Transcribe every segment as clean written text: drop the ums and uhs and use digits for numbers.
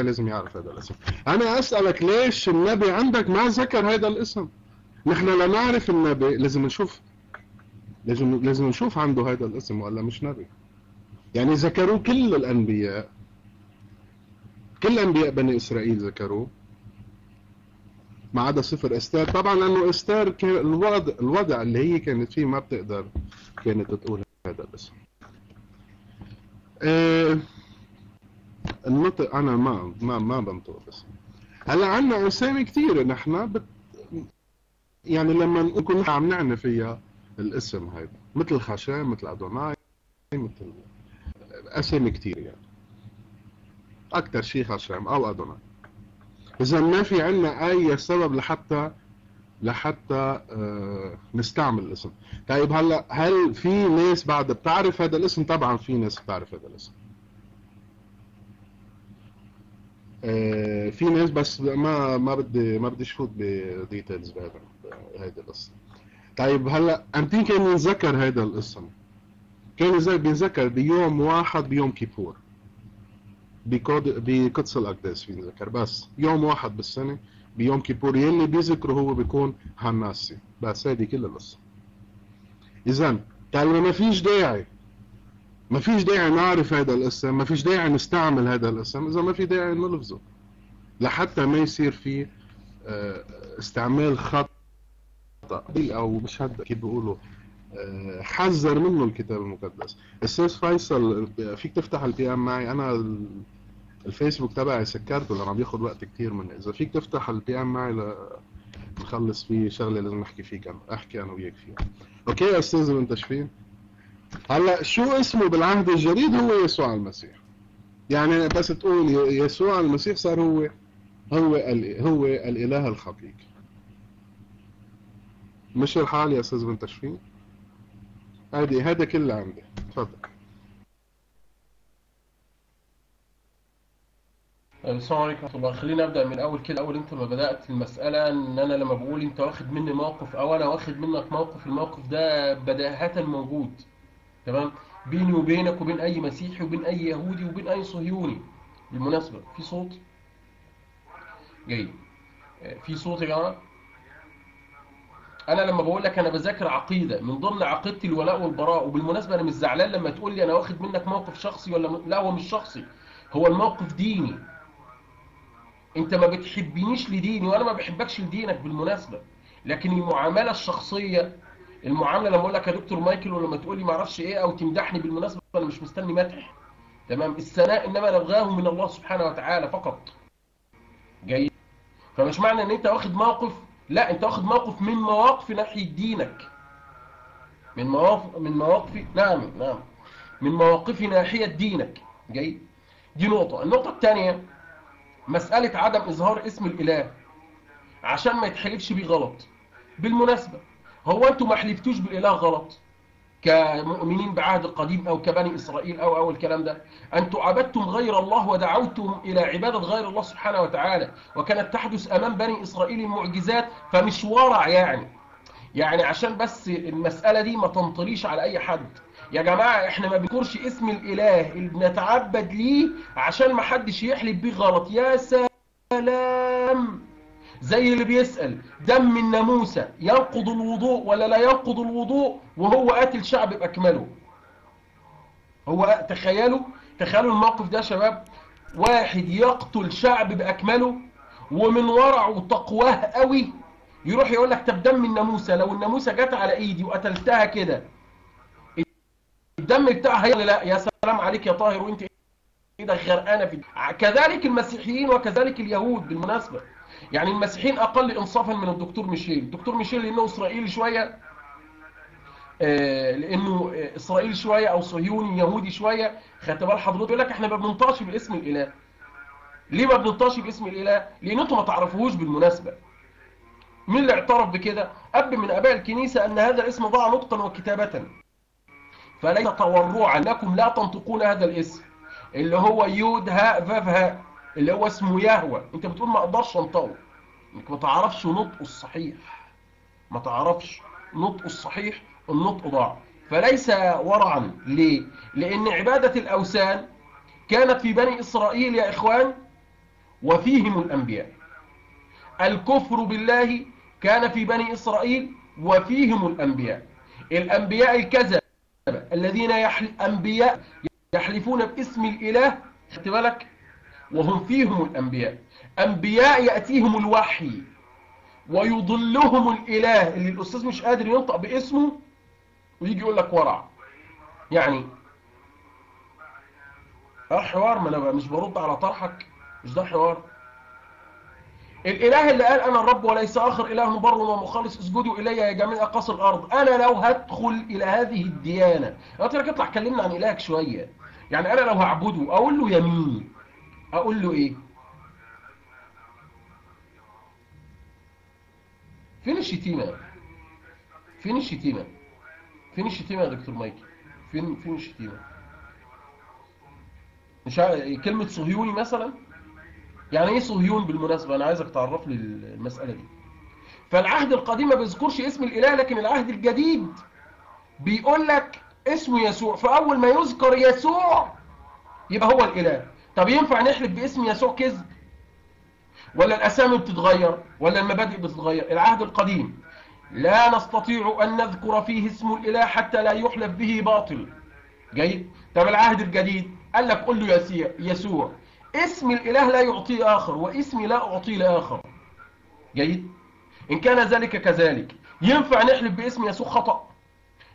لازم يعرف هذا الاسم. انا اسالك ليش النبي عندك ما ذكر هذا الاسم؟ نحن لنعرف النبي لازم نشوف، لازم نشوف عنده هذا الاسم ولا مش نبي. يعني ذكروه كل الانبياء، كل انبياء بني اسرائيل ذكروه ما عدا سفر استير، طبعا لانه استير الوضع اللي هي كانت فيه ما بتقدر كانت تقول هذا الاسم. النطق انا ما بنطق بس. هلا عندنا اسامي كثيرة نحن يعني لما نكون عم نعني فيها الاسم هيدا، مثل خشام، مثل ادوناي، مثل اسامي كثير، يعني اكثر شيء خشام او ادوناي. اذا ما في عندنا اي سبب لحتى نستعمل الاسم. طيب هلا هل في ناس بعد بتعرف هذا الاسم؟ طبعا في ناس بتعرف هذا الاسم. في ناس، بس ما بدي افوت ب details بهذا الاسم. طيب هلا امتى كان ينذكر هذا الاسم؟ كان بينذكر بيوم واحد، بيوم كيبور، بقدس الاقداس بينذكر، بس يوم واحد بالسنة بيوم كيبور، يلي بيذكره هو بيكون هناسي، بس هذه كل القصة. اذا طالما ما فيش داعي، ما فيش داعي نعرف هذا الاسم، ما فيش داعي نستعمل هذا الاسم، اذا ما في داعي نلفظه لحتى ما يصير في استعمال خطأ او مش هذا كيف بيقولوا، حذر منه الكتاب المقدس. استاذ فيصل فيك تفتح ال PM معي؟ انا الفيسبوك تبعي سكرته لانه عم بياخذ وقت كثير مني. اذا فيك تفتح ال PM معي لنخلص فيه شغله لازم نحكي فيه، احكي انا وياك فيها. okay يا استاذ بن تشفين. هلا شو اسمه بالعهد الجديد؟ هو يسوع المسيح. يعني بس تقول يسوع المسيح صار هو هو هو الاله الحقيقي. مش الحال يا استاذ بن تشفين؟ هذا كل اللي عندي. تفضل. السلام عليكم ورحمة الله. خلينا أبدأ من أول كده. أول أنت ما بدأت المسألة إن أنا لما بقول أنت واخد مني موقف أو أنا واخد منك موقف، الموقف ده بداهة موجود، تمام، بيني وبينك وبين أي مسيحي وبين أي يهودي وبين أي صهيوني. بالمناسبة في صوت جاي، في صوت يا جماعة. أنا لما بقول لك أنا بذاكر عقيدة، من ضمن عقيدتي الولاء والبراء، وبالمناسبة أنا مش زعلان لما تقول لي أنا واخد منك موقف شخصي ولا لا، هو مش شخصي، هو الموقف ديني. انت ما بتحبنيش لديني وانا ما بحبكش لدينك بالمناسبة، لكن المعاملة الشخصية، المعاملة لما اقول لك يا دكتور مايكل ولما تقول لي ما اعرفش ايه او تمدحني، بالمناسبة انا مش مستني مدح، تمام. الثناء انما نبغاه من الله سبحانه وتعالى فقط. جيد. فمش معنى ان انت واخد موقف، لا، انت واخد موقف من مواقف ناحية دينك، من مواقف، نعم نعم، من مواقف ناحية دينك. جيد. دي نقطة. النقطة الثانية مسألة عدم إظهار اسم الإله عشان ما يتحلفش بيه غلط. بالمناسبة هو أنتم ما حلفتوش بالإله غلط كمؤمنين بعهد القديم أو كبني إسرائيل أو الكلام ده، أنتم عبدتم غير الله ودعوتم إلى عبادة غير الله سبحانه وتعالى، وكانت تحدث أمام بني إسرائيل المعجزات، فمش ورع يعني عشان بس المسألة دي ما تنطليش على أي حد. يا جماعة احنا ما بنذكرش اسم الإله اللي بنتعبد ليه عشان ما حدش يحلف بيه غلط. يا سلام، زي اللي بيسأل دم الناموسة ينقض الوضوء ولا لا ينقض الوضوء وهو قاتل شعب بأكمله. هو تخيلوا الموقف ده يا شباب، واحد يقتل شعب بأكمله ومن ورعه وتقواه قوي يروح يقول لك طب دم الناموسة لو الناموسة جت على ايدي وقتلتها كده الدم بتاعها لا. يا سلام عليك يا طاهر وانت ايدك غرقانة في. كذلك المسيحيين وكذلك اليهود بالمناسبة. يعني المسيحيين اقل انصافا من الدكتور ميشيل. الدكتور ميشيل لانه اسرائيلي شوية، لانه اسرائيلي شوية او صهيوني يهودي شوية، خدت بال حضرتك، يقول لك احنا ما بننطقش باسم الاله. ليه ما بننطقش باسم الاله؟ لان انتم ما تعرفوهوش بالمناسبة. مين اللي اعترف بكده؟ اب من اباء الكنيسة ان هذا الاسم ضاع نطقا وكتابه، فليس تورعا لكم لا تنطقون هذا الاسم اللي هو يود هاء فاف هاء اللي هو اسمه يهوه. انت بتقول ما اقدرش انطقه، انك ما تعرفش نطقه الصحيح، ما تعرفش نطقه الصحيح، النطق ضاع. فليس ورعا. ليه؟ لان عباده الاوثان كانت في بني اسرائيل يا اخوان وفيهم الأنبياء. الكفر بالله كان في بني إسرائيل وفيهم الأنبياء. الأنبياء الكذبة الذين أنبياء يحلفون باسم الإله، خدت بالك، وهم فيهم الأنبياء. أنبياء يأتيهم الوحي ويضلهم الإله اللي الأستاذ مش قادر ينطق باسمه ويجي يقول لك ورع. يعني حوار، ما أنا مش برد على طرحك، مش ده حوار. الإله اللي قال أنا الرب وليس آخر، إله بر ومخلص، اسجدوا إلي يا جميع أقاصي الأرض. أنا لو هدخل إلى هذه الديانة، قلت لك اطلع كلمنا عن إلهك شوية. يعني أنا لو هعبده أقول له يمين، أقول له إيه؟ فين الشتيمة؟ فين الشتيمة؟ فين الشتيمة يا دكتور مايكل؟ فين الشتيمة؟ مش كلمة صهيوني مثلا؟ يعني ايه صهيون بالمناسبة؟ انا عايزك تعرف لي المسألة دي. فالعهد القديم ما بيذكرش اسم الاله، لكن العهد الجديد بيقول لك اسمه يسوع، فاول ما يذكر يسوع يبقى هو الاله. طب ينفع نحلف باسم يسوع كذب؟ ولا الاسامي بتتغير؟ ولا المبادئ بتتغير؟ العهد القديم لا نستطيع ان نذكر فيه اسم الاله حتى لا يحلف به باطل. جيد. طب العهد الجديد قال لك قل له يسوع، اسم الإله لا يعطيه آخر واسمي لا أعطيه لآخر. جيد. إن كان ذلك كذلك، ينفع نحلف باسم يسوع خطأ؟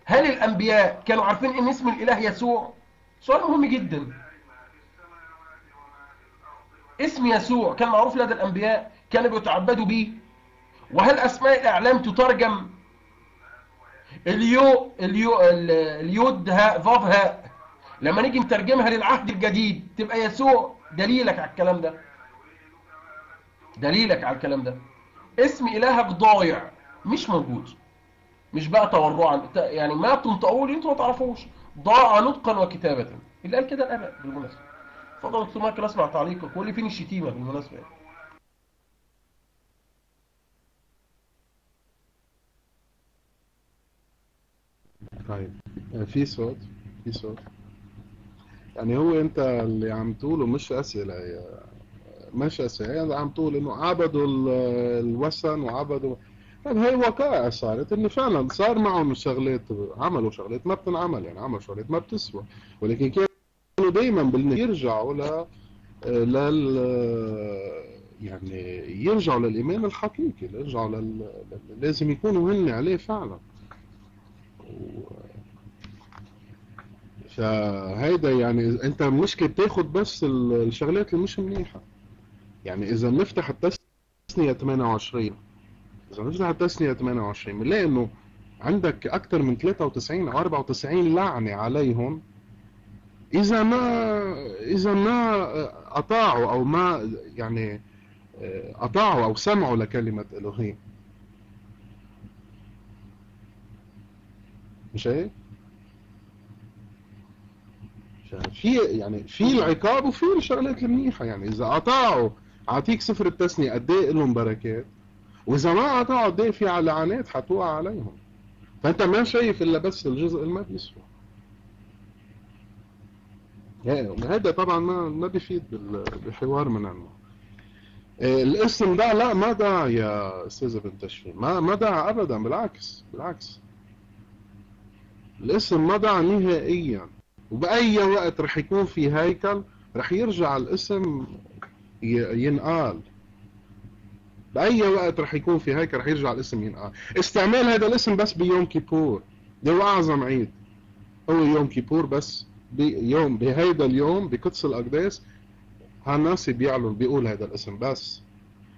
هل الأنبياء كانوا عارفين إن اسم الإله يسوع؟ سؤال مهم جدا. اسم يسوع كان معروف لدى الأنبياء، كانوا بيتعبدوا به. وهل أسماء الأعلام تترجم؟ اليو اليو اليود هاء فاف هاء، لما نيجي نترجمها للعهد الجديد تبقى يسوع. دليلك على الكلام ده، دليلك على الكلام ده، اسم إلهك ضايع مش موجود، مش بقى تورعا، يعني ما بتنطقوه انتوا ما تعرفوش، ضاع نطقا وكتابة. اللي قال كده الآباء بالمناسبة. اتفضل دكتور مايكل اسمع تعليقك وقول لي فين الشتيمة بالمناسبة يعني. طيب في صوت، في صوت. يعني هو انت اللي عم تقوله مش اسئله، مش اسئله، يعني عم تقول انه عبدوا الوثن وعبدوا. طيب هي وقائع صارت، انه فعلا صار معهم شغلات، عملوا شغلات ما بتنعمل، يعني عملوا شغلات ما بتسوى، ولكن كانوا دائما يرجعوا لل يعني يرجعوا للايمان الحقيقي، يرجعوا لازم يكونوا هن عليه فعلا. فهيدا يعني انت المشكله بتاخد بس الشغلات اللي مش منيحه. يعني اذا بنفتح التثنيه 28، اذا بنفتح التثنيه 28 بنلاقي انه عندك اكثر من 93 او 94 لعنه عليهم اذا ما اطاعوا او ما يعني اطاعوا او سمعوا لكلمه الوهيم. مش هيك؟ في يعني في العقاب وفي الشغلات المنيحه. يعني اذا قطعوا اعطيك سفر التثنيه قد ايه لهم بركات، واذا ما قطعوا قد ايه في لعنات حتوقع عليهم. فانت ما شايف الا بس الجزء اللي ما بيسوى. هذا طبعا ما بيفيد بالحوار من عنه. الاسم ده لا ما دعا يا استاذ بن تشفي، ما دعا ابدا، بالعكس بالعكس الاسم ما دعا نهائيا. وبأي وقت رح يكون في هيكل رح يرجع الاسم ينقال. بأي وقت رح يكون في هيكل رح يرجع الاسم ينقال. استعمال هذا الاسم بس بيوم كيبور، ده هو أعظم عيد، هو يوم كيبور بس، بيوم بهيدا اليوم بقدس الأقداس هالناس بيعلن بيقول هذا الاسم بس،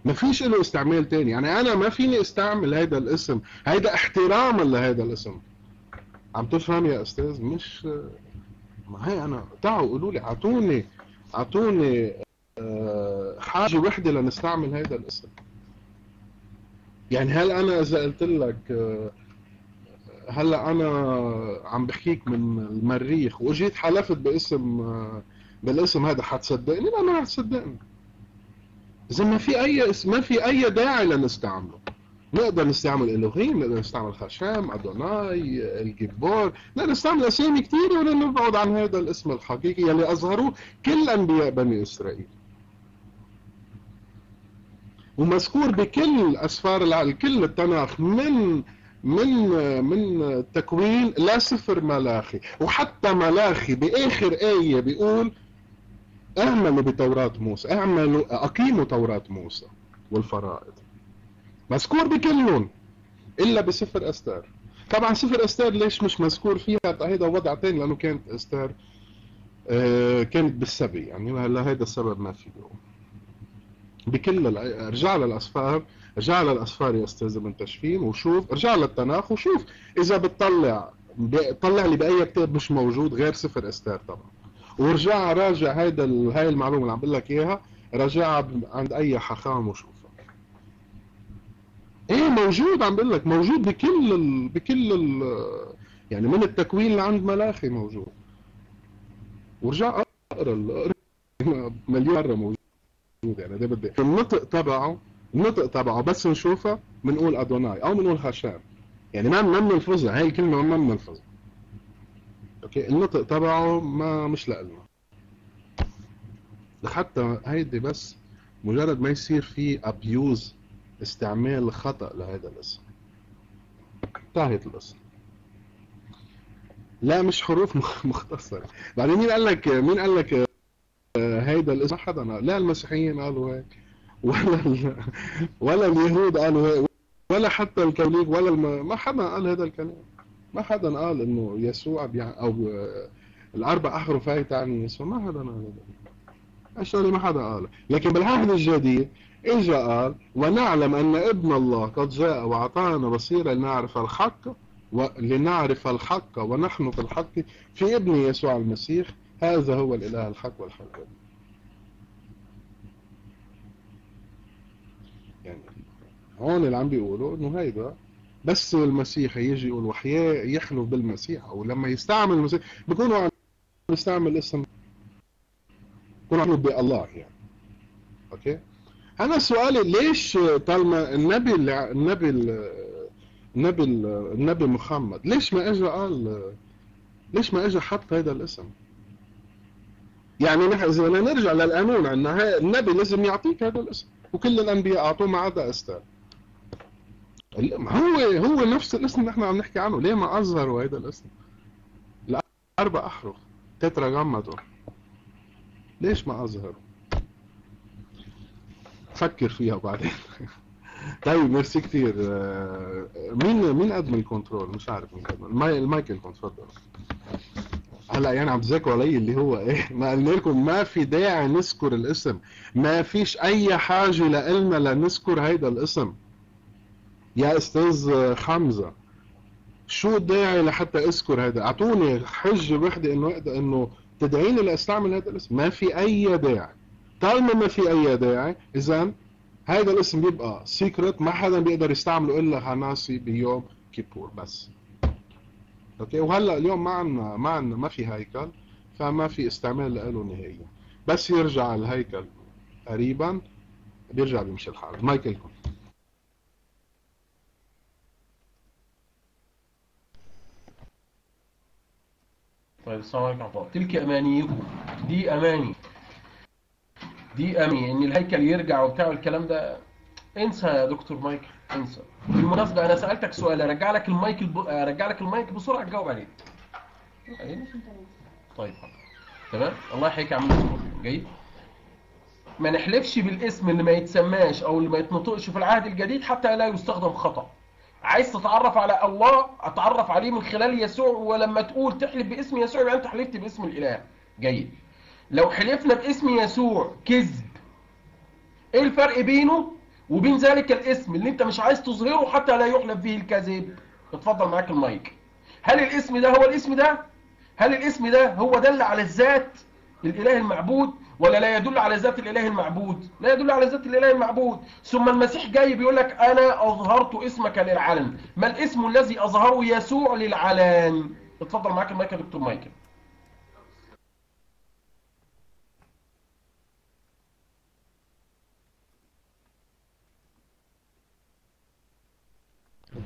ما فيش له استعمال تاني. يعني أنا ما فيني استعمل هذا الاسم، هيدا احتراما لهذا الاسم. عم تفهم يا أستاذ؟ مش ما هي أنا تعالوا قولوا لي، أعطوني حاجة وحدة لنستعمل هذا الاسم. يعني هل أنا إذا قلت لك هلا أنا عم بحكيك من المريخ وإجيت حلفت باسم بالاسم هذا حتصدقني؟ لا ما حتصدقني. إذا ما في أي ما في أي داعي لنستعمله. نقدر نستعمل إلوهيم، نقدر نستعمل خشام، أدوناي، الجبار، نقدر نستعمل أسامي كثيرة ولا نبعد عن هذا الاسم الحقيقي يلي أظهروه كل أنبياء بني إسرائيل. ومذكور بكل اسفار كل التناخ من من من التكوين لسفر ملاخي، وحتى ملاخي باخر آية بيقول اعملوا بتوراة موسى، اعملوا اقيموا توراة موسى والفرائض. مذكور بكلهم الا بسفر استر. طبعا سفر استر ليش مش مذكور فيها؟ هذا وضع ثاني، لانه كانت استر كانت بالسبي، يعني لهذا السبب ما فيه. بكل ارجع للاسفار، ارجع للاسفار يا استاذ ابن تشفين وشوف، ارجع للتناخ وشوف اذا بتطلع طلع لي باي كتاب مش موجود غير سفر استر طبعا، ورجع راجع هيدا هاي المعلومة اللي عم بقول لك اياها، راجعها عند اي حخام وشوفها. ايه موجود، عم بقول لك موجود بكل يعني من التكوين لعند ملاخي موجود. ورجع اقرا مليون مرة موجود، يعني ده بدي النطق تبعه، النطق تبعه بس نشوفه بنقول ادوناي او بنقول هاشام، يعني ما بنلفظها هاي الكلمة، ما بنلفظها. okay، النطق تبعه ما مش لنا لحتى هيدي، بس مجرد ما يصير في abuse، استعمال خطأ لهذا الاسم، انتهت القصة. لا مش حروف مختصرة. بعدين مين قال لك، مين قال لك هيدا الاسم؟ حدا، لا المسيحيين قالوا هيك، ولا اليهود قالوا هيك، ولا حتى الكاثوليك، ولا ما حدا قال هذا الكلام. ما حدا قال انه يسوع او الاربع احرف هاي تعني يسوع، ما حدا قال هذا الشغلة، ما حدا قال. لكن بالعهد الجديد اجا قال ونعلم ان ابن الله قد جاء واعطانا بصيرة لنعرف الحق، ولنعرف الحق ونحن في الحق في ابن يسوع المسيح، هذا هو الاله الحق والحق. يعني هون اللي عم بيقولوا انه هيدا بس المسيح يجي يقول وحياه يحلف بالمسيح، او لما يستعمل المسيح بيكونوا عم يستعمل اسم، بيكونوا عم بالله يعني. okay، انا سؤالي ليش طالما النبي النبي النبي النبي محمد ليش ما اجى قال، ليش ما اجى حط هذا الاسم؟ يعني نحن اذا بدنا نرجع للقانون عندنا النبي لازم يعطيك هذا الاسم، وكل الانبياء اعطوه ما عدا استر. هو نفس الاسم اللي احنا عم نحكي عنه، ليه ما اظهروا هذا الاسم؟ الاربع احرف tetragrammaton، ليش ما اظهروا؟ فكر فيها بعدين. طيب ميرسي كثير. مين قدم ال control؟ مش عارف مين قدم المايك لكم، تفضل. هلا يعني عم تذاكروا علي اللي هو ايه؟ ما قلنا لكم ما في داعي نذكر الاسم، ما فيش اي حاجة لنا لنذكر هيدا الاسم. يا استاذ حمزة شو الداعي لحتى اذكر هذا؟ اعطوني حجه وحده انه تدعيني لاستعمل هذا الاسم، ما في اي داعي. طالما ما في اي داعي، اذا هذا الاسم بيبقى secret، ما حدا بيقدر يستعمله الا هناسي بيوم كيبور بس. okay، وهلا اليوم ما عندنا ما في هيكل، فما في استعمال له نهائيا. بس يرجع الهيكل قريبا بيرجع بيمشي الحال. مايك لكم. طيب السلام عليكم ورحمة الله. تلك امانيكم، دي اماني، دي اماني ان الهيكل يرجع وبتاع الكلام ده، انسى يا دكتور مايكل، انسى. بالمناسبة انا سالتك سؤال، ارجع لك المايك ارجع لك المايك بسرعة تجاوب عليه. طيب تمام، الله يحييك يا عم دكتور. جيد. ما نحلفش بالاسم اللي ما يتسماش او اللي ما يتنطقش في العهد الجديد حتى لا يستخدم خطأ. عايز تتعرف على الله، اتعرف عليه من خلال يسوع، ولما تقول تحلف باسم يسوع يبقى انت حلفت باسم الاله. جيد. لو حلفنا باسم يسوع كذب، ايه الفرق بينه وبين ذلك الاسم اللي انت مش عايز تظهره حتى لا يحلف به الكذب؟ اتفضل معاك المايك. هل الاسم ده هو الاسم ده؟ هل الاسم ده هو دل على الذات الاله المعبود، ولا لا يدل على ذات الاله المعبود؟ لا يدل على ذات الاله المعبود. ثم المسيح جاي بيقول لك انا اظهرت اسمك للعلن. ما الاسم الذي اظهره يسوع للعلن؟ اتفضل معاك المايك يا دكتور مايكل.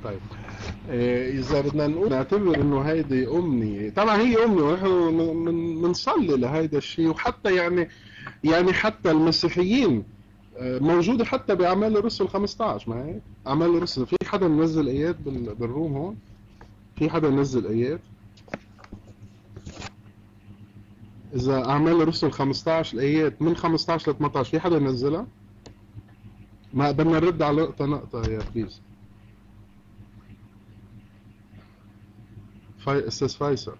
طيب إذا بدنا نقول نعتبر إنه هيدي أمنية، طبعا هي أمنية ونحن بنصلي لهيدا الشيء، وحتى يعني حتى المسيحيين موجودة حتى بأعمال الرسل 15. ما هيك؟ أعمال الرسل. في حدا منزل آيات بال room هون؟ في حدا منزل آيات؟ إذا أعمال الرسل 15 الآيات من 15 ل 18 في حدا منزلها؟ ما بدنا نرد على نقطة نقطة يا please. أستاذ فيصل،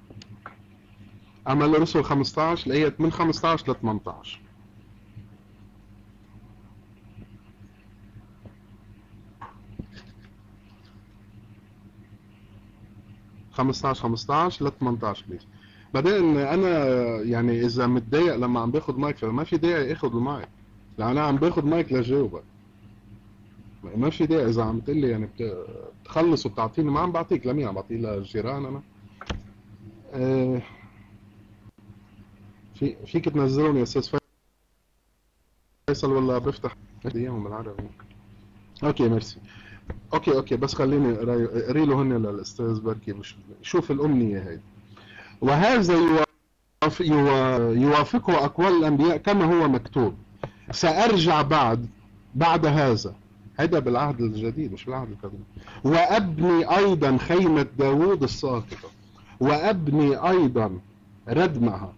أعمال الرسل 15 الآيات من 15 ل 18. 15 ل 18 please. بعدين انا يعني اذا متضايق لما عم باخذ مايك فما في داعي اخذ المايك، لان انا عم باخذ مايك لجاوبك. ما في داعي اذا عم تقول لي يعني بتخلص وبتعطيني، ما عم بعطيك لمين؟ عم بعطيه للجيران انا؟ فيك تنزلهم يا استاذ فيصل ولا بفتح اياهم بالعربي؟ okay merci. okay بس خليني اقري له هن للاستاذ بركي مش شوف الامنية هيدي. وهذا يوافقه اقوال الانبياء كما هو مكتوب، سارجع بعد هذا. هذا بالعهد الجديد مش بالعهد القديم. وابني ايضا خيمة داوود الساقطه، وابني ايضا ردمها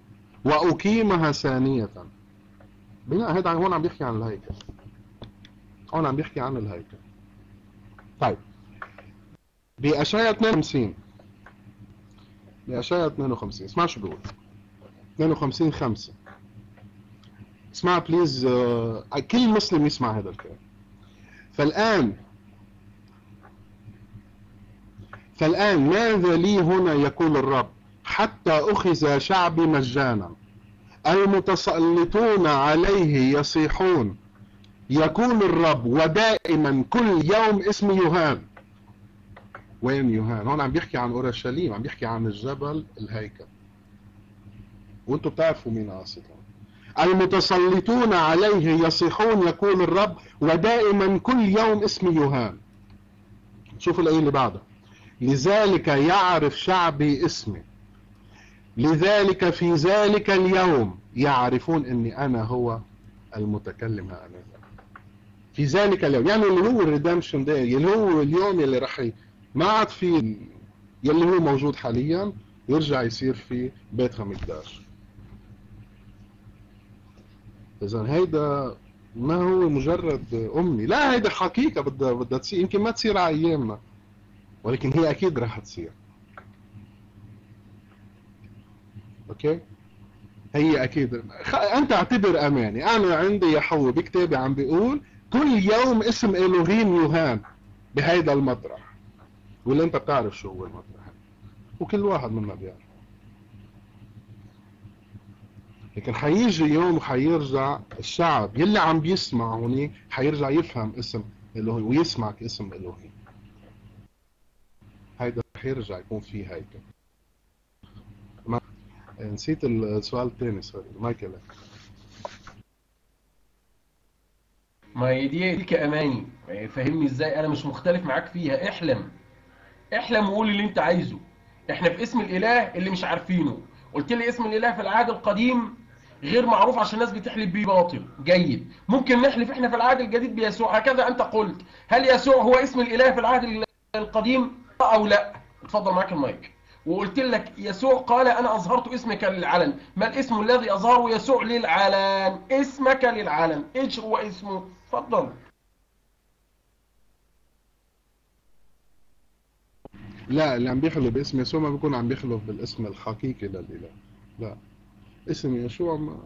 واقيمها ثانية. بناء هذا هون عم بيحكي عن الهيكل، هون عم بيحكي عن الهيكل. طيب بأشعياء 52، بأشعياء 52 اسمع شو بيقول. 52:5. اسمع please، كل مسلم يسمع هذا الكلام. فالآن ماذا لي هنا يقول الرب حتى أخذ شعبي مجانا، المتسلطون عليه يصيحون يقول الرب، ودائما كل يوم اسمي يوهان. وين يوهان؟ هون عم بيحكي عن اورشليم، عم بيحكي عن الجبل الهيكل، وانتم بتعرفوا مين قاصد. المتسلطون عليه يصيحون يقول الرب، ودائما كل يوم اسمي يوهان. شوفوا الايه اللي بعدها، لذلك يعرف شعبي اسمي، لذلك في ذلك اليوم يعرفون اني انا هو المتكلم. ها انا في ذلك اليوم، يعني اللي هو ال redemption day، اللي هو اليوم اللي رح ما عاد في يلي هو موجود حاليا يرجع يصير في بيت خمقداش. اذا هيدا ما هو مجرد امني، لا هيدا حقيقة بدها تصير، يمكن ما تصير على ايامنا ولكن هي اكيد رح تصير. okay؟ هي اكيد. انت اعتبر اماني، انا عندي يا حو بكتابي عم بيقول كل يوم اسم الوهيم يوهان بهيدا المطرح، واللي انت بتعرف شو هو المطرح وكل واحد منا بيعرف. لكن حيجي يوم وحيرجع الشعب يلي عم بيسمع هونيك حيرجع يفهم اسم الوهيم ويسمع اسم الوهيم. هيدا حيرجع يكون في هيكل. نسيت السؤال الثاني، sorry مايكل. ما هي دي تلك اماني، فهمني ازاي؟ انا مش مختلف معاك فيها. احلم احلم وقول اللي انت عايزه. احنا في اسم الاله اللي مش عارفينه. قلت لي اسم الاله في العهد القديم غير معروف عشان الناس بتحلف بيه باطل. جيد، ممكن نحلف احنا في العهد الجديد بيسوع، هكذا انت قلت. هل يسوع هو اسم الاله في العهد القديم او لا؟ اتفضل معاك المايك. وقلت لك يسوع قال انا اظهرت اسمك للعلن. ما الاسم الذي اظهره يسوع للعلن؟ اسمك للعلن، ايش هو اسمه؟ اتفضل. لا، اللي عم بيحلف باسم يسوع ما بيكون عم بيحلف بالاسم الحقيقي للاله. لا، اسم يسوع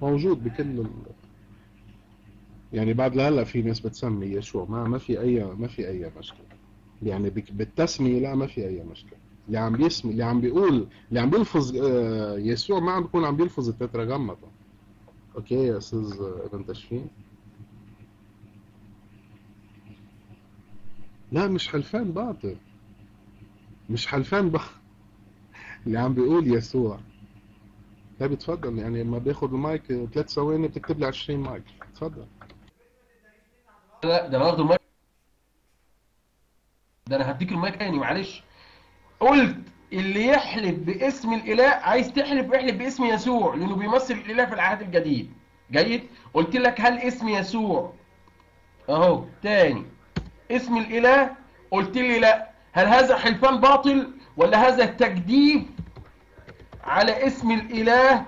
موجود بكل يعني بعد لهلا في ناس بتسمي يسوع، ما في اي مشكلة. يعني بالتسميه لا، ما في اي مشكلة. اللي عم بيسمي، اللي عم بيقول، اللي عم بيلفظ يسوع ما عم بيكون عم بيلفظ ال tetragrammaton. okay يا استاذ ابن تشفين؟ لا، مش حلفان باطل، مش حلفان باطل. اللي عم بيقول يسوع لا بتفضل، يعني لما بياخد المايك 3 ثواني بتكتب لي 20 مايك. تفضل. لا ده انا هاخد المايك، ده انا هديك المايك تاني معلش. قلت اللي يحلف باسم الاله، عايز تحلف احلف باسم يسوع لانه بيمثل الاله في العهد الجديد. جيد؟ قلت لك هل اسم يسوع اهو تاني اسم الاله؟ قلت لي لا. هل هذا حلفان باطل ولا هذا تجديف على اسم الاله؟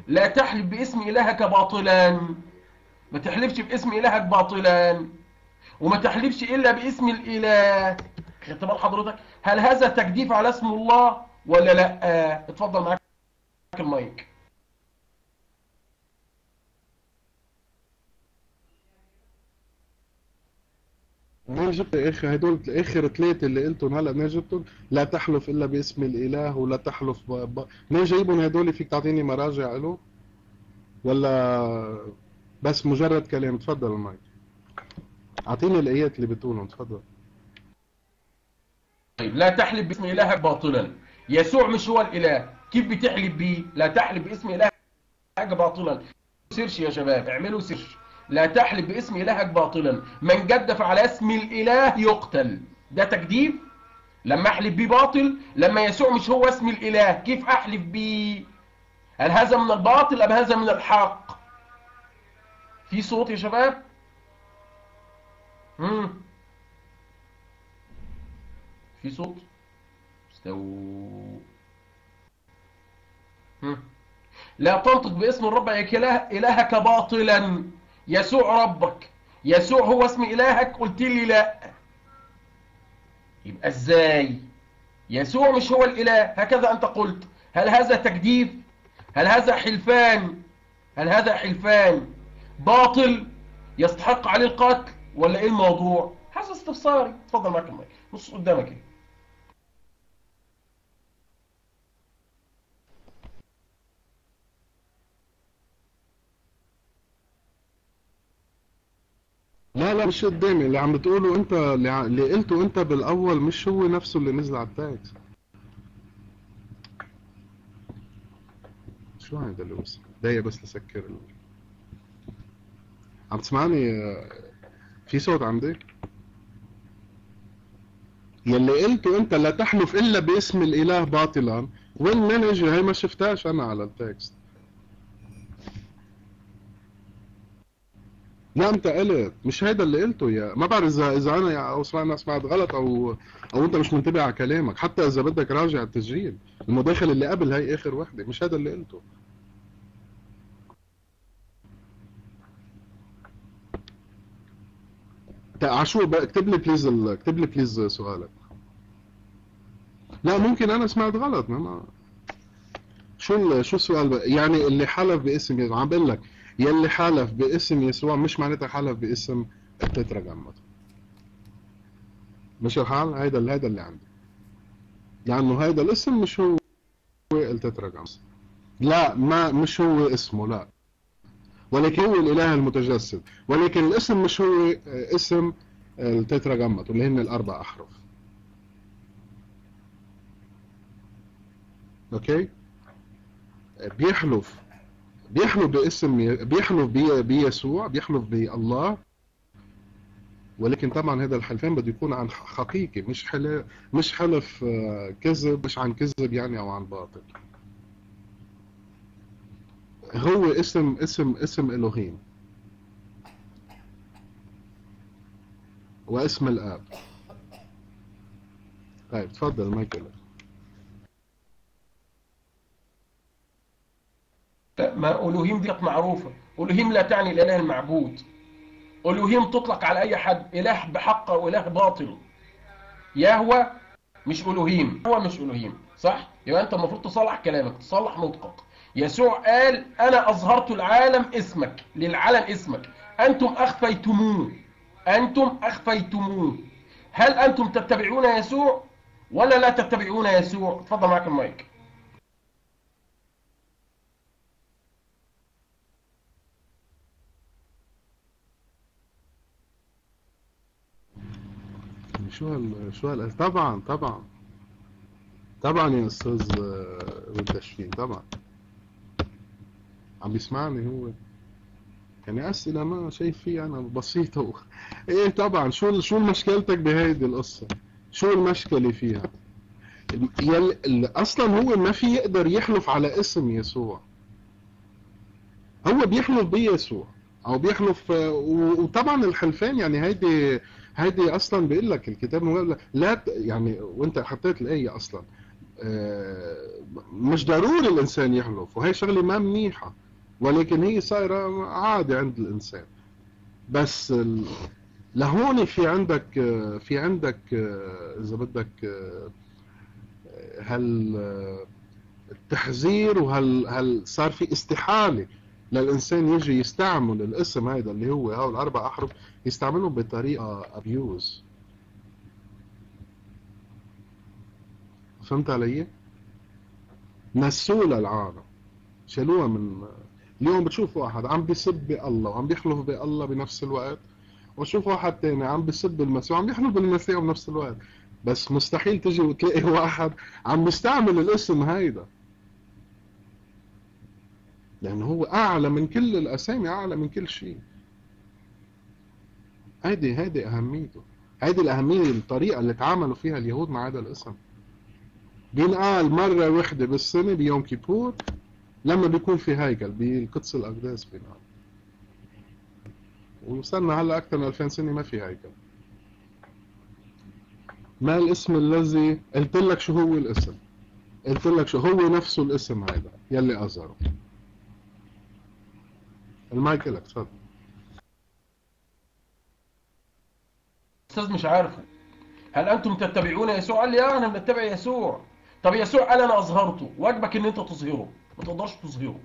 لا تحلف باسم الهك باطلا، ما تحلفش باسم الهك باطلا، وما تحلفش الا باسم الاله. خدت بال حضرتك؟ هل هذا تجديف على اسم الله ولا لا؟ اتفضل معاك المايك. منين جبت يا اخي هدول اخر ثلاثة اللي قلتهم هلا؟ منين جبتهم؟ لا تحلف الا باسم الاله ولا تحلف منين جايبهم هدول؟ فيك تعطيني مراجع له ولا بس مجرد كلام؟ تفضل المايك، اعطيني الايات اللي بتقولهم، تفضل. طيب، لا تحلف باسم الهك باطلا. يسوع مش هو الاله، كيف بتحلف بيه؟ لا تحلف باسم الهك باطلا. search يا شباب، اعملوا search. لا تحلف باسم إلهك باطلا، من جدف على اسم الإله يقتل. ده تجديف؟ لما أحلف بيه باطل؟ لما يسوع مش هو اسم الإله، كيف أحلف بيه؟ هل هذا من الباطل أم هذا من الحق؟ في صوت يا شباب؟ في صوت؟ استو. لا تنطق باسم الرب إلهك باطلا. يسوع ربك، يسوع هو اسم إلهك، قلت لي لا. يبقى ازاي؟ يسوع مش هو الإله، هكذا أنت قلت. هل هذا تجديف؟ هل هذا حلفان؟ هل هذا حلفان باطل يستحق عليه القتل ولا ايه الموضوع؟ هذا استفساري. اتفضل معاك المايك، بص قدامك ايه. لا لا مش قدامي. اللي عم بتقوله انت، اللي قلته انت بالاول مش هو نفسه اللي نزل على ال text. شو هيدا اللي وصل؟ دقيقة بس لسكر عم تسمعني؟ في صوت عندي؟ يلي قلته انت لا تحلف الا باسم الاله باطلا، وين من اجي؟ هي ما شفتهاش انا على ال text. لا انت قلت مش هيدا اللي قلته، يا ما بعرف اذا انا او سمعنا سمعت غلط او انت مش منتبه على كلامك. حتى اذا بدك راجع التسجيل، المداخل اللي قبل هي اخر وحده، مش هذا اللي قلته. عشو اكتب لي please، اكتب لي please سؤالك. لا ممكن انا سمعت غلط. ما شو السؤال يعني؟ اللي حلف باسم يسوع، عم بقول لك يلي حلف باسم يسوع مش معناتها حلف باسم التتراجمات. مش الحال؟ هيدا اللي عندي، لانه هيدا الاسم مش هو التتراجمات. لا، ما مش هو اسمه، لا، ولكن هو الاله المتجسد، ولكن الاسم مش هو اسم التتراجمات اللي هن الاربع احرف. okay؟ بيحلف باسم، بيحلف بيسوع، بيحلف بالله، ولكن طبعا هذا الحلفان بده يكون عن حقيقي، مش حلف كذب، مش عن كذب يعني او عن باطل. هو اسم اسم اسم الوهيم واسم الاب. طيب تفضل مايكل. ما ألوهيم دي معروفة. ألوهيم لا تعني الإله المعبود. ألوهيم تطلق على أي حد، إله بحق أو إله باطل. يهوى مش ألوهيم، هو مش ألوهيم، صح؟ يبقى أنت المفروض تصلح كلامك، تصلح نطقك. يسوع قال أنا أظهرت العالم اسمك، للعالم اسمك، أنتم أخفيتموه، أنتم أخفيتموه. هل أنتم تتبعون يسوع ولا لا تتبعون يسوع؟ اتفضل معاك المايك. شو هال طبعا طبعا طبعا يا استاذ والتشفين، طبعا عم بيسمعني هو. يعني اسئلة ما شايف فيها انا بسيطة ايه طبعا. شو مشكلتك بهيدي القصة؟ شو المشكلة فيها؟ اصلا هو ما في يقدر يحلف على اسم يسوع. هو بيحلف بيسوع او بيحلف. وطبعا الحلفان يعني هيدي اصلا بيقول لك الكتاب لا، يعني وانت حطيت الايه اصلا مش ضروري الانسان يحلف، وهي شغله ما منيحة، ولكن هي صايرة عادي عند الانسان. بس لهون في عندك اذا بدك هل التحذير، وهل صار في استحالة للانسان يجي يستعمل الاسم هذا اللي هو هول الاربع احرف، يستعملهم بطريقة abuse. فهمت علي؟ نسوه للعالم، شالوها من اليوم. بتشوف واحد عم بيسب بالله وعم بيحلف بالله بنفس الوقت، وشوف واحد تاني عم بيسب المسيح وعم بيحلف بالمسيح بنفس الوقت. بس مستحيل تجي وتلاقي واحد عم بيستعمل الاسم هيدا، لأنه هو أعلى من كل الأسامي، أعلى من كل شيء. هيدي أهميته، هيدي الأهمية، الطريقة اللي تعاملوا فيها اليهود مع هذا الاسم. بينقال مرة واحدة بالسنة بيوم كيبور لما بيكون في هيكل بالقدس الأقداس بينقال. وصلنا هلا أكثر من 2000 سنة ما في هيكل. ما الاسم الذي قلت لك شو هو الاسم؟ قلت لك شو هو نفسه الاسم هذا يلي أظهره. المايك لك، تفضل. أستاذ مش عارفه، هل أنتم تتبعون يسوع؟ قال لي أنا بنتبع يسوع. طب يسوع قال أنا أظهرته، واجبك إن أنت تظهره، ما تقدرش تظهره.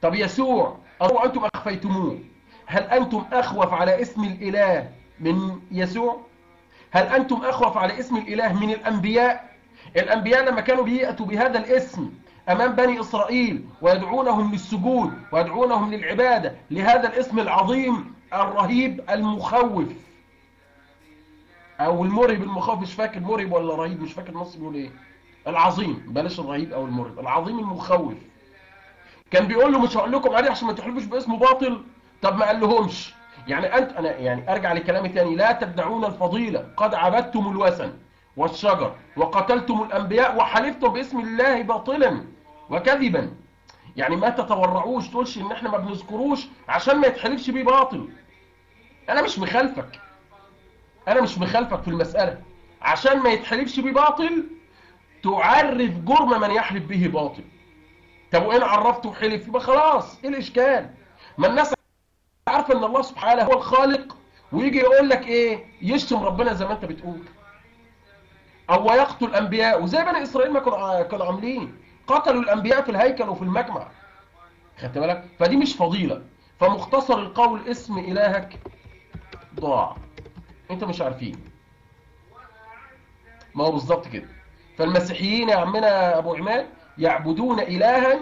طب يسوع أنتم أخفيتموه، هل أنتم أخوف على اسم الإله من يسوع؟ هل أنتم أخوف على اسم الإله من الأنبياء؟ الأنبياء لما كانوا بيأتوا بهذا الاسم أمام بني إسرائيل ويدعونهم للسجود ويدعونهم للعبادة لهذا الاسم العظيم الرهيب المخوف أو المرهب المخوف، مش فاكر مرهب ولا رهيب، مش فاكر النص بيقول إيه، العظيم، بلاش الرهيب أو المرهب، العظيم المخوف. كان بيقول له مش هقول لكم عليه عشان ما تحلفوش باسمه باطل. طب ما قال لهمش. يعني أنت أنا يعني أرجع لكلامي تاني، لا تدعون الفضيلة، قد عبدتم الوثن والشجر وقتلتم الأنبياء وحلفتم باسم الله باطلا وكذبا. يعني ما تتورعوش، تقولش إن إحنا ما بنذكروش عشان ما يتحلفش بيه باطل. أنا مش مخالفك، أنا مش مخالفك في المسألة، عشان ما يتحلفش بيه باطل تعرف جرم من يحلف به باطل. طب وإن عرفته وحلف يبقى خلاص، إيه الإشكال؟ ما الناس عارفه ان الله سبحانه هو الخالق، ويجي يقول لك ايه؟ يشتم ربنا زي ما انت بتقول، او يقتل انبياء، وزي بني اسرائيل ما كانوا عاملين، قتلوا الانبياء في الهيكل وفي المجمع. خدت بالك؟ فدي مش فضيلة. فمختصر القول اسم الهك ضاع، انت مش عارفين ما هو بالظبط كده. فالمسيحيين يا عمنا ابو عماد يعبدون الها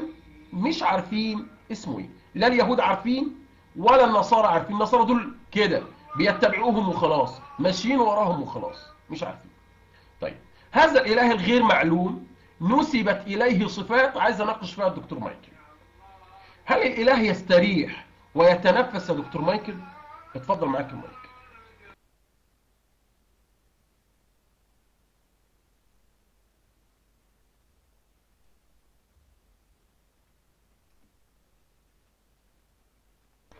مش عارفين اسمه ايه، لا اليهود عارفين ولا النصارى عارفين. النصارى دول كده بيتبعوهم وخلاص، ماشيين وراهم وخلاص، مش عارفين. طيب هذا الاله الغير معلوم نسبت اليه صفات عايز اناقش فيها الدكتور مايكل. هل الاله يستريح ويتنفس يا دكتور مايكل؟ اتفضل معاك المايك.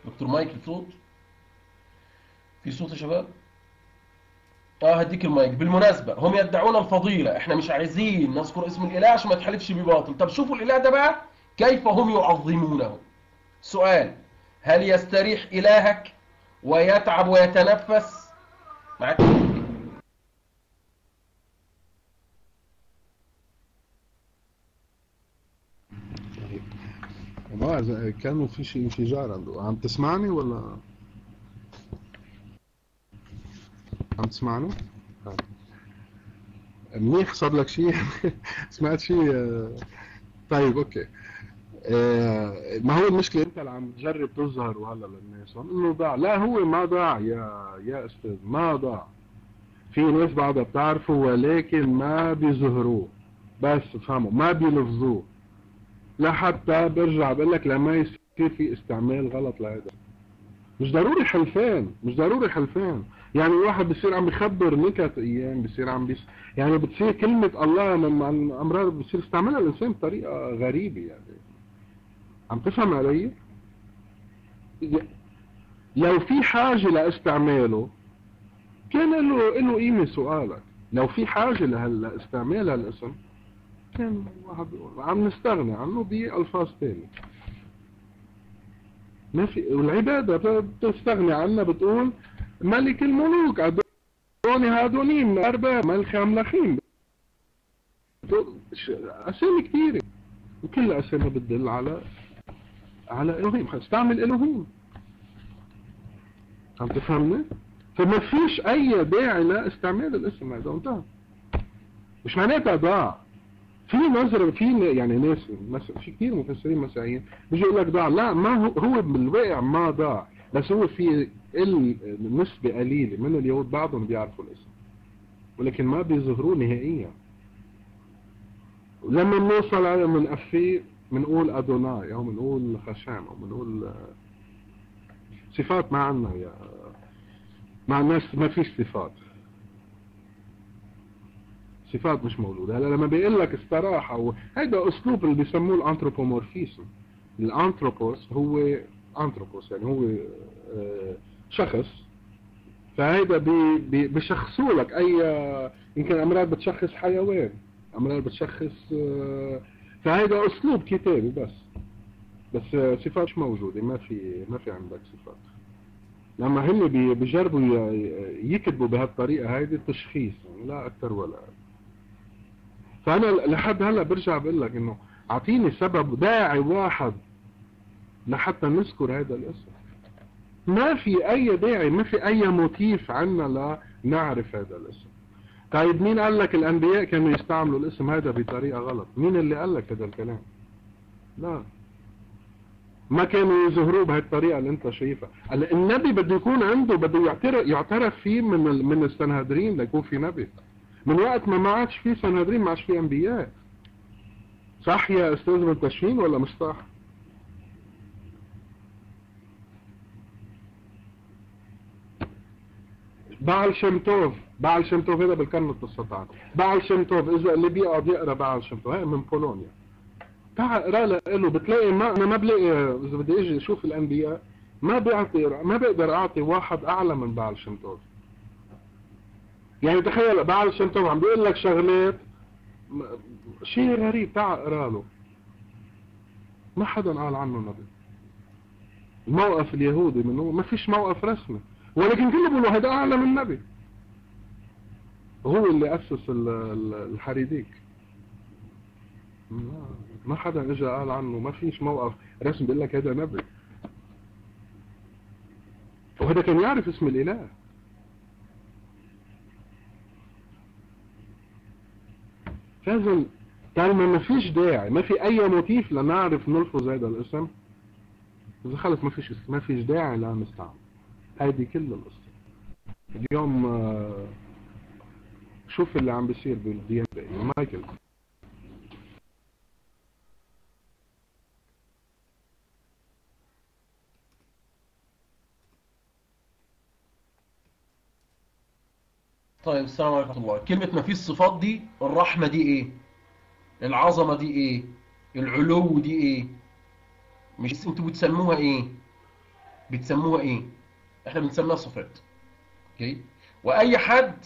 دكتور مايكل صوت؟ في صوت يا شباب؟ هديك المايك. بالمناسبة هم يدعون الفضيلة، احنا مش عايزين نذكر اسم الاله عشان ما تحلفش بباطل. طب شوفوا الاله ده بقى كيف هم يعظمونه. سؤال: هل يستريح الهك ويتعب ويتنفس؟ معاك. ما كانوا في شيء انفجار عنده. عم تسمعني ولا عم تسمعني؟ منيح، صار لك شيء؟ سمعت شيء؟ طيب okay. ما هو المشكلة انت اللي عم تجرب تظهر وهلا للناس انه ضاع. لا هو ما ضاع يا استاذ، ما ضاع. في ناس بعدها بتعرفه ولكن ما بيظهروه، بس فهموا ما بيلفظوه لحتى برجع بقول لك لما يصير في استعمال غلط لهذا. مش ضروري حلفان، مش ضروري حلفان. يعني الواحد بصير عم بخبر نكت ايام، بصير عم يعني بتصير كلمة الله من امرار بصير استعملها الانسان بطريقة غريبة. يعني عم تفهم علي؟ لو في حاجة لاستعماله كان له قيمة سؤالك. لو في حاجة لاستعمال هالاسم كان واحد عم نستغني عنه بألفاظ ثانية. ما في، والعبادة بتستغني عنها، بتقول ملك الملوك أدوني هادونيم أرباب ملك أملاخيم، أسامي كثيرة وكل أسامي بتدل على إلهيم. استعمل إلهيم، عم تفهمني؟ فما فيش أي داعي لاستعمال الاسم هذا، انتهى. مش معناتها ضاع. في نظرة، في يعني ناس في كثير مفسرين مسيحيين بيجي يقول لك ضاع، لا ما هو بالواقع ما ضاع، بس هو في نسبة قليلة من اليهود بعضهم بيعرفوا الاسم ولكن ما بيظهروه نهائيا. لما بنوصل على بنقفيه بنقول أدوناي أو بنقول خشام أو بنقول صفات، ما عندنا يا مع الناس، ما فيش صفات، صفات مش موجودة. هلا لما بيقول لك استراحة، هيدا أسلوب اللي بيسموه ال anthropomorphism. ال anthropos هو anthropos يعني هو شخص، فهيدا بشخصوا لك أي، يمكن أمراض بتشخص حيوان، أمراض بتشخص، فهيدا أسلوب كتابي بس صفات مش موجودة، ما في عندك صفات. لما هن بيجربوا يكتبوا بهالطريقة هيدي التشخيص يعني، لا أكثر ولا أقل. فأنا لحد هلا برجع بقول لك إنه أعطيني سبب داعي واحد لحتى نذكر هذا الاسم. ما في أي داعي، ما في أي motif عنا لنعرف هذا الاسم. طيب مين قال لك الأنبياء كانوا يستعملوا الاسم هذا بطريقة غلط؟ مين اللي قال لك هذا الكلام؟ لا، ما كانوا يظهروه بهالطريقة اللي انت شايفها. النبي بده يكون عنده، بده يعترف فيه من السنهدرين ليكون في نبي. من وقت ما عادش في سنهدرين ما عادش في انبياء. صح يا استاذ بن تشفين ولا مش صح؟ بعل شمتوف، بعل شمتوف هذا بالقرن ال19. بعل شمتوف اذا اللي بيقعد يقرا بعل شمتوف هي من بولونيا، تعال اقرا له، بتلاقي ما انا ما بلاقي، اذا بدي اجي اشوف الانبياء ما بيعطي، ما بقدر اعطي واحد اعلى من بعل شمتوف. يعني تخيل بعل شمتوف عم بيقول لك شغلات شيء غريب، تعال اقرا له، ما حدا قال عنه نبي. الموقف اليهودي منه ما فيش موقف رسمي، ولكن كله بيقولوا هذا اعلى من النبي. هو اللي اسس الحريديك، ما حدا اجى قال عنه، ما فيش موقف رسمي بيقول لك هذا نبي. وهذا كان يعرف اسم الاله. فاذا طالما ما فيش داعي، ما في اي motif لنعرف نلفظ هذا الاسم، اذا خلص ما فيش داعي لنستعمل. هذه كل القصة. اليوم شوف اللي عم بيصير بالدي ان مايكل. طيب السلام عليكم ورحمة الله. كلمة ما فيش صفات دي، الرحمة دي ايه؟ العظمة دي ايه؟ العلو دي ايه؟ مش انتوا بتسموها ايه؟ بتسموها ايه؟ احنا بنسميها صفات. okay؟ واي حد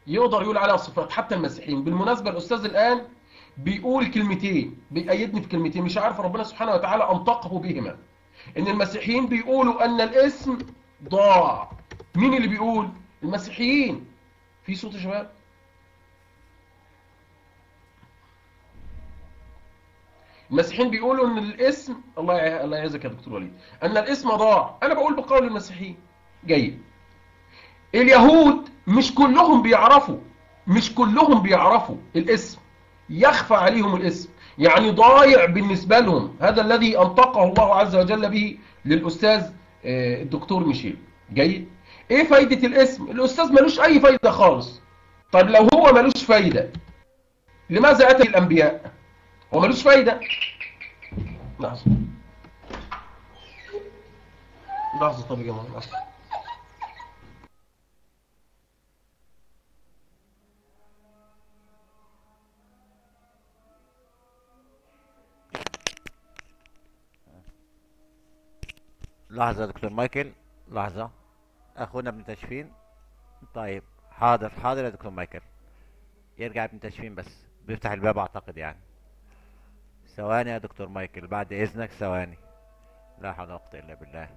يقدر يقول عليها صفات، حتى المسيحيين. بالمناسبة الاستاذ الان بيقول كلمتين، بيأيدني في كلمتين مش عارف ربنا سبحانه وتعالى انطقه بهما. ان المسيحيين بيقولوا ان الاسم ضاع. مين اللي بيقول؟ المسيحيين. في صوت يا شباب؟ المسيحيين بيقولوا ان الاسم، الله يعزك يا دكتور وليد، ان الاسم ضاع. انا بقول بقول المسيحيين. جيد. اليهود مش كلهم بيعرفوا، مش كلهم بيعرفوا الاسم، يخفى عليهم الاسم، يعني ضايع بالنسبة لهم. هذا الذي انطقه الله عز وجل به للأستاذ الدكتور ميشيل. جيد. ايه فايدة الاسم؟ الأستاذ ملوش اي فايدة خالص. طيب لو هو ملوش فايدة لماذا أتى الأنبياء؟ هو ملوش فايدة. لحظة لحظة، طب يا جماعة لحظة. لحظة دكتور مايكل، لحظة. أخونا ابن تشفين. طيب حاضر حاضر يا دكتور مايكل. يرجع ابن تشفين بس بيفتح الباب أعتقد يعني. ثواني يا دكتور مايكل بعد إذنك، ثواني. لا حول ولا قوة إلا بالله.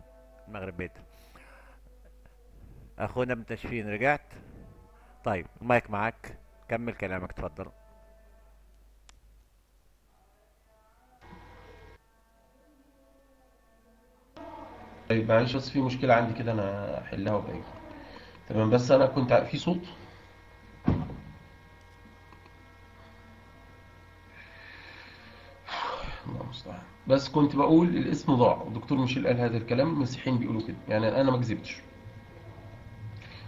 المغرب بيت. أخونا ابن تشفين رجعت؟ طيب المايك معاك، كمل كلامك تفضل. طيب معلش بس في مشكلة عندي كده أنا أحلها وباجي. تمام، بس أنا كنت في صوت. الله المستعان. بس كنت بقول الاسم ضاع، الدكتور ميشيل قال هذا الكلام، المسيحيين بيقولوا كده، يعني أنا ما كذبتش.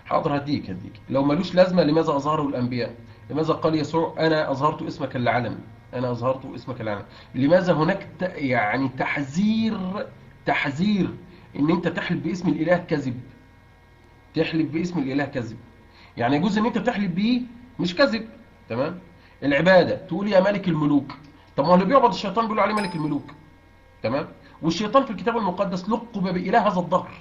حاضر هديك. لو ملوش لازمة لماذا أظهره الأنبياء؟ لماذا قال يسوع أنا أظهرت اسمك للعالم؟ أنا أظهرت اسمك للعالم. لماذا هناك يعني تحذير إن أنت تحلف باسم الإله كذب؟ تحلف باسم الإله كذب، يعني يجوز إن أنت تحلف بيه مش كذب. تمام. العبادة تقول يا ملك الملوك، طب ما هو اللي بيعبد الشيطان بيقولوا عليه ملك الملوك. تمام. والشيطان في الكتاب المقدس لقب بإله هذا الدهر.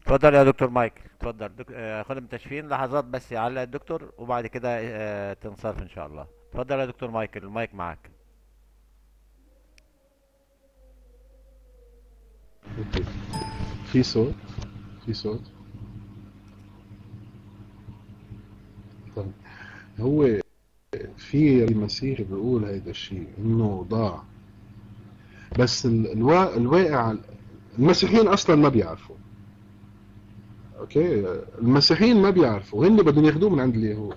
اتفضل يا دكتور مايكل، اتفضل. اخونا متشفين لحظات بس يعلق الدكتور وبعد كده تنصرف ان شاء الله. اتفضل يا دكتور مايكل، المايك معاك. okay. في صوت؟ في صوت؟ طيب هو في المسيح بيقول هيدا الشيء انه ضاع، بس الواقع المسيحيين اصلا ما بيعرفوا. okay، المسيحيين ما بيعرفوا، هن بدهم ياخذوه من عند اليهود.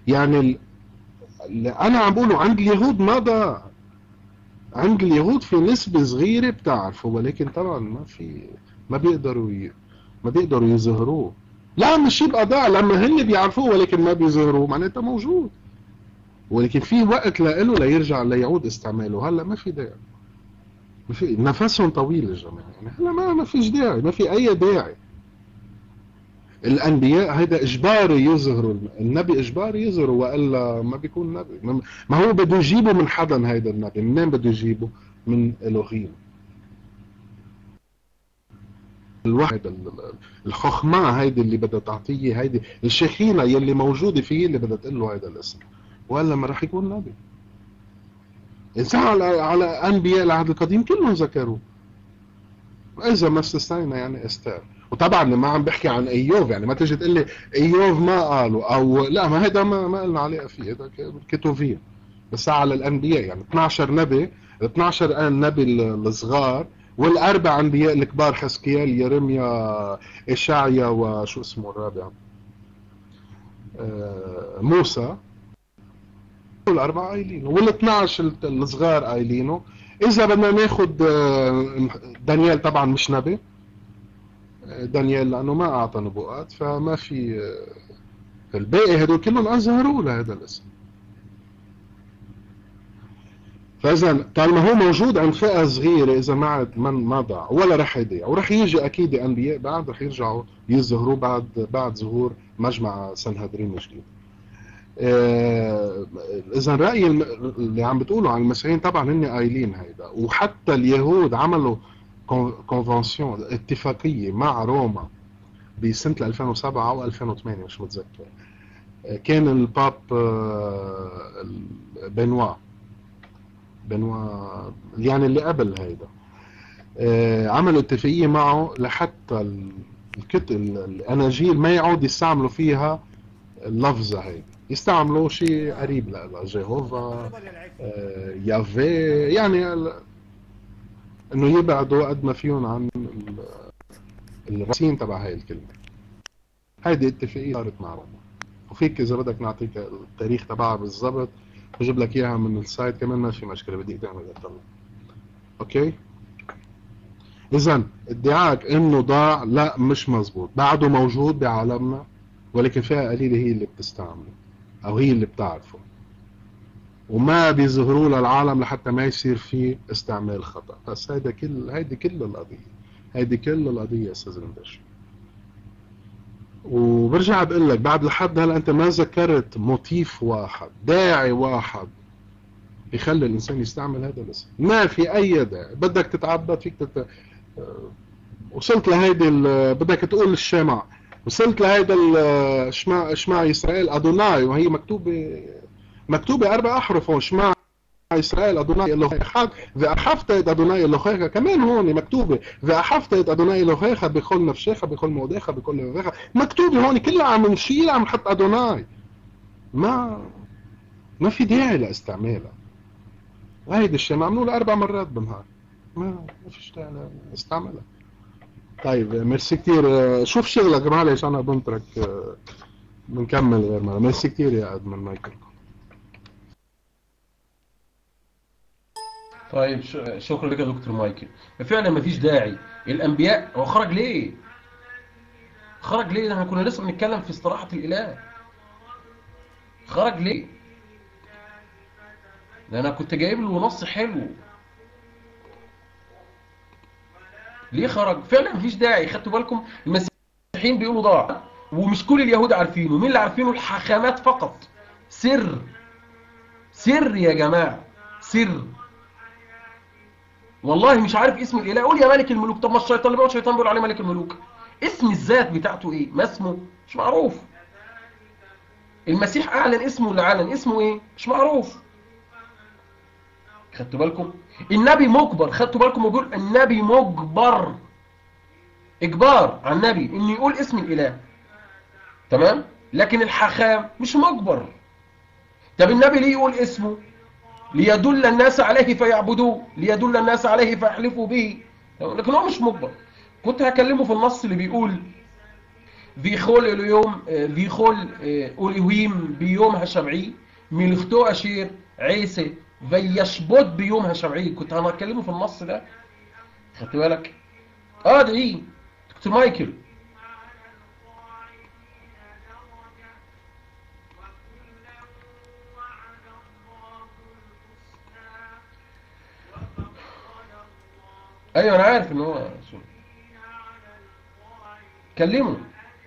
يعني اللي انا عم بقوله عند اليهود ما ضاع، عند اليهود في نسبة صغيرة بتعرفه، ولكن طبعا ما في، ما بيقدروا يظهروه. لا مش يبقى ضاع لما هن بيعرفوه ولكن ما بيظهروه، معناتها موجود، ولكن في وقت لإله ليرجع ليعود استعماله. هلا ما في داعي، ما في، نفسهم طويل الجماعة، يعني هلا ما فيش داعي، ما في أي داعي. الأنبياء هيدا إجباري يظهروا، النبي إجباري يظهروا وإلا ما بيكون نبي. ما هو بده يجيبه من حدا هيدا النبي، منين بده يجيبه؟ من إلوهيم. الوحي الخخمة هيدي اللي بدها تعطيه، هيدي الشخينة يلي موجودة فيه اللي بدها تقول له هيدا الاسم، وإلا ما راح يكون نبي. إنسان على أنبياء العهد القديم كلهم ذكروه، وإذا ما استثنينا يعني استر. وطبعا ما عم بحكي عن ايوب، يعني ما تيجي تقول لي ايوب ما قالوا او لا، ما هيدا ما قلنا عليه فيه، هذا كتوفين. بس على الانبياء يعني 12 نبي، 12 نبي الصغار والاربع انبياء الكبار، حزقيال، يرميا، اشعيا، وشو اسمه الرابع، موسى، الاربعة قايلينه، وال 12 الصغار قايلينه. اذا بدنا ناخذ دانيال طبعا مش نبي دانيال لانه ما اعطى نبوءات، فما في الباقي هدول كلهم اظهروا لهذا الاسم. فاذا طالما هو موجود عند فئة صغيرة، اذا ما عاد ما ضاع ولا رح يضيع، ورح يجي اكيد انبياء بعد رح يرجعوا يظهروا بعد ظهور مجمع سنهدرين الجديد. اذا رايي اللي عم بتقولوا عن المسيحيين طبعا هن قايلين هيدا، وحتى اليهود عملوا convention اتفاقية مع روما بسنة 2007 أو 2008 مش متذكر. كان ال pape بنوا يعني اللي قبل هيدا، عملوا اتفاقية معه لحتى الأناجيل ما يعود يستعملوا فيها اللفظة هيدا، يستعملوا شيء قريب لها، جيهوفا، يافي، يعني انه يبعدوا قد ما فيهم عن الرصين تبع هاي الكلمة. هيدي اتفاقية صارت مع روما، وفيك اذا بدك نعطيك التاريخ تبعها بالضبط، بجيب لك اياها من ال site كمان، ما في مشكلة، بدي تعمل اطلع. okay؟ اذا ادعائك انه ضاع لا مش مزبوط، بعده موجود بعالمنا، ولكن فئة قليله هي اللي بتستعمله او هي اللي بتعرفه، وما بيظهروا للعالم لحتى ما يصير في استعمال خطأ. بس هيدا كل هيدي كل القضية، هيدي كل القضية يا استاذ رندش. وبرجع بقول لك بعد لحد هلا انت ما ذكرت motif واحد، داعي واحد يخلي الانسان يستعمل هذا الاسم. ما في اي داعي. بدك تتعبد فيك وصلت لهيدي بدك تقول الشمع، وصلت لهيدا شمع يسرائيل أدوناي، وهي مكتوبة 4 أحرف هون، شمع يسرائيل أدوناي אלוהיך ואהבת את אדוני אלוהיך. كمان هون مكتوبة ואהבת את אדוני אלוהיך בכל נפשך בכל מאודך בכל לבבך، مكتوبة هون كلها عم نشيل عم نحط أدوناي. ما في داعي لاستعمالها. هيدي الشمع عملوها 4 مرات بالنهار، ما فيش داعي لاستعمالها. طيب ميرسي كثير. شوف شغلك، معلش انا بنترك، بنكمل غير مرة. ميرسي كثير يا admin مايكل. طيب شكرا لك يا دكتور مايكل. فعلا ما فيش داعي. الانبياء هو خرج ليه؟ خرج ليه؟ احنا كنا لسه بنتكلم في استراحة الاله. خرج ليه؟ ده انا كنت جايب له نص حلو. ليه خرج؟ فعلا مفيش داعي. خدتوا بالكم المسيحيين بيقولوا ضاع، ومش كل اليهود عارفينه. مين اللي عارفينه؟ الحاخامات فقط. سر، سر يا جماعة، سر. والله مش عارف اسم الاله. قول يا ملك الملوك. طب ما الشيطان اللي بيقول الشيطان بيقول عليه ملك الملوك. اسم الذات بتاعته ايه؟ ما اسمه مش معروف. المسيح اعلن اسمه ولا اعلن اسمه ايه؟ مش معروف. خدتوا بالكم؟ النبي مجبر. خدتوا بالكم؟ بيقول النبي مجبر، اجبار على النبي انه يقول اسم الاله، تمام؟ لكن الحاخام مش مجبر. طب النبي ليه يقول اسمه؟ ليدل الناس عليه فيعبدوه، ليدل الناس عليه فيحلفوا به، لكن هو مش مجبر. كنت هكلمه في النص اللي بيقول ויכל اليوم ויכל אלוהים ביום השביעי מלאכתו אשר עשה וישבות ביום השביעי. كنت هنكلمه في النص ده. خدت بالك؟ ده ايه؟ دكتور مايكل. ايوه انا عارف ان هو كلمة.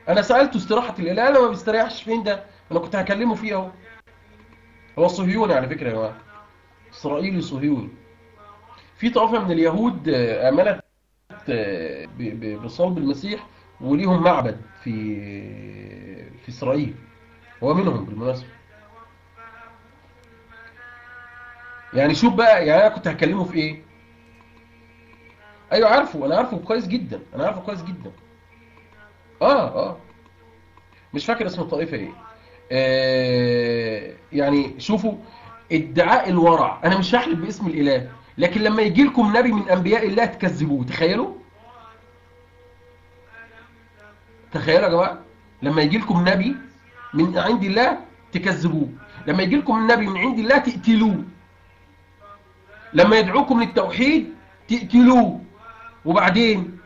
انا سالته استراحة الاله، انا ما بيستريحش فين ده؟ انا كنت هكلمه فيه اهو. هو صهيوني على فكرة يا جماعة، اسرائيلي صهيوني. في طائفة من اليهود امنت بصلب المسيح وليهم معبد في اسرائيل، هو منهم بالمناسبة. يعني شوف بقى، يعني انا كنت هكلمه في ايه؟ ايوه عارفه، انا عارفه كويس جدا، انا عارفه كويس جدا. مش فاكر اسم الطائفة ايه. يعني شوفوا ادعاء الورع. انا مش هحلف باسم الاله، لكن لما يجي لكم نبي من انبياء الله تكذبوه. تخيلوا، تخيلوا يا جماعة، لما يجي لكم نبي من عند الله تكذبوه، لما يجي لكم نبي من عند الله تقتلوه، لما يدعوكم للتوحيد تقتلوه، وبعدين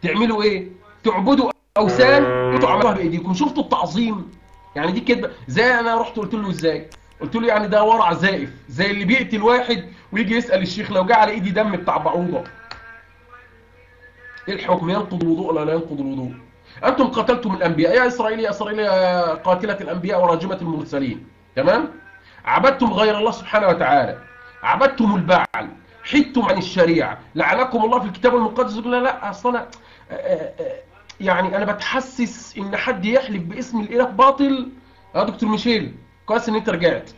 تعملوا ايه؟ تعبدوا اوثان انتوا عملوها بايديكم. شفتوا التعظيم؟ يعني دي كدبه. زي انا رحت قلت له ازاي؟ قلت له يعني ده ورع زائف، زي اللي بيقتل واحد ويجي يسال الشيخ لو جه على ايدي دم بتاع بعوضة ايه الحكم؟ ينقض الوضوء ولا لا ينقض الوضوء؟ انتم قتلتم الانبياء يا اسرائيل، يا اسرائيل يا قاتله الانبياء وراجمه المرسلين، تمام؟ عبدتم غير الله سبحانه وتعالى، عبدتم البعل، حدتم عن الشريعة، لعنكم الله في الكتاب المقدس. يقول لا لا اصل انا يعني انا بتحسس ان حد يحلف باسم الاله باطل. يا دكتور ميشيل كويس ان انت رجعت.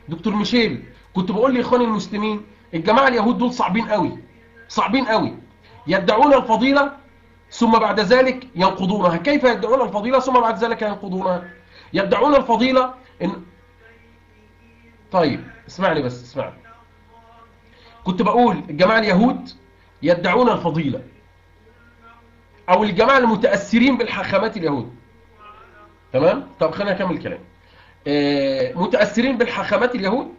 دكتور ميشيل كنت بقول لاخواني المسلمين الجماعة اليهود دول صعبين قوي، صعبين قوي، يدعون الفضيلة ثم بعد ذلك ينقضونها. كيف يدعون الفضيلة ثم بعد ذلك ينقضونها؟ يدعون الفضيلة ان طيب اسمعني بس، اسمعني. كنت بقول الجماعة اليهود يدعون الفضيلة، او الجماعة المتاثرين بالحاخامات اليهود، تمام؟ طب خلينا نكمل الكلام. متاثرين بالحاخامات اليهود،